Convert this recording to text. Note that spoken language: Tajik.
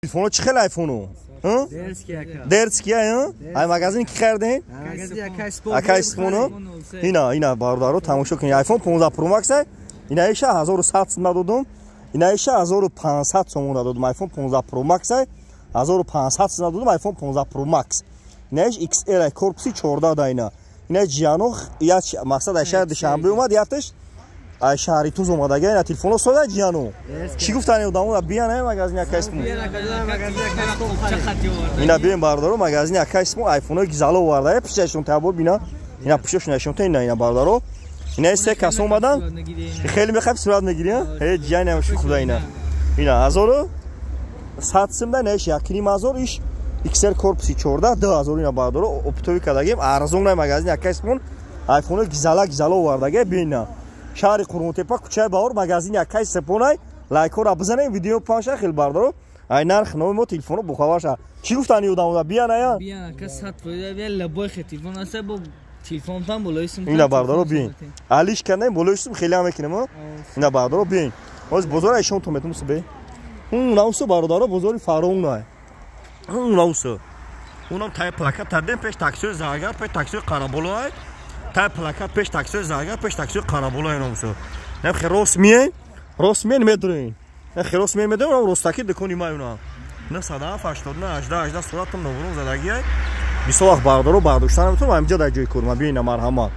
Телефоно чӣ хел айфону? Дерзкий, ай магазин ки харидем? Акай Сипоно. Ина бародаро, тамошо кунед. iPhone 15 Pro Max ина иша 1100 сум додум. Ина иша 1500 сомон додум. iPhone 15 Pro Max 1500 сум додум iPhone 15 Pro Max. Ина иш XR ай корпуси 14 да ина. Ина ҷиано я мақсад ай шаҳри Душанбе омад, яташ ай шаҳри Туз омадага. Ина телефоно сода ҷиано. Чӣ гуфтани одамо биян ай магазини акай Сипон. Ина биёем бародаро, магазини акай Сипон айфонои гизало оварда. Пишашон табор бина. Ина пишашон нашонта ина ина бародаро. Ина се кас омадан. Хеле мехоҳӣ сурат мегирӣ, ҳе ҷияни ҳам шу худа ина. Ина 1100 сум да неш 1500 иш XR корпуси 14 2000 ина бародаро оптовый кардагем арзон най магазини акай Сипон айфонои гизала гизало овардага бина. Шаҳри Қурғонтепа кӯчаи Баҳор магазини акай Сипонай лайкҳоро бизанем видео панша хел бародаро. Ай нарх номи мо телефоно бохабар ша. Чӣ гуфтани одамо биян ая? Биян ака 100% биян лабой хе телефон аста бо телефон там болои сум. Ина бародаро биин. Алиш кардем болои сум хеле ҳам мекунем. Ина бародаро биин. Ҳоз бозор айшон то метум субе. Наусу бародаро бозори Фароун ай. Наусу. Унам тай плакат тардем пеш таксиои Заргар, пеш таксиои Қараболо ай. Тай плакат пеш таксиои Заргар, пеш таксиои Қараболо ай наусу. Нем хе рост миен, рост миен медроин. Нем рост миен медроин, ростаки дукони май уна. 907 89 18 18 суратам номерон задагӣ ай. Бисёр вақт бародаро бардошта наметавонам, ҳаминҷа дар ҷои корма. Биёина марҳамат.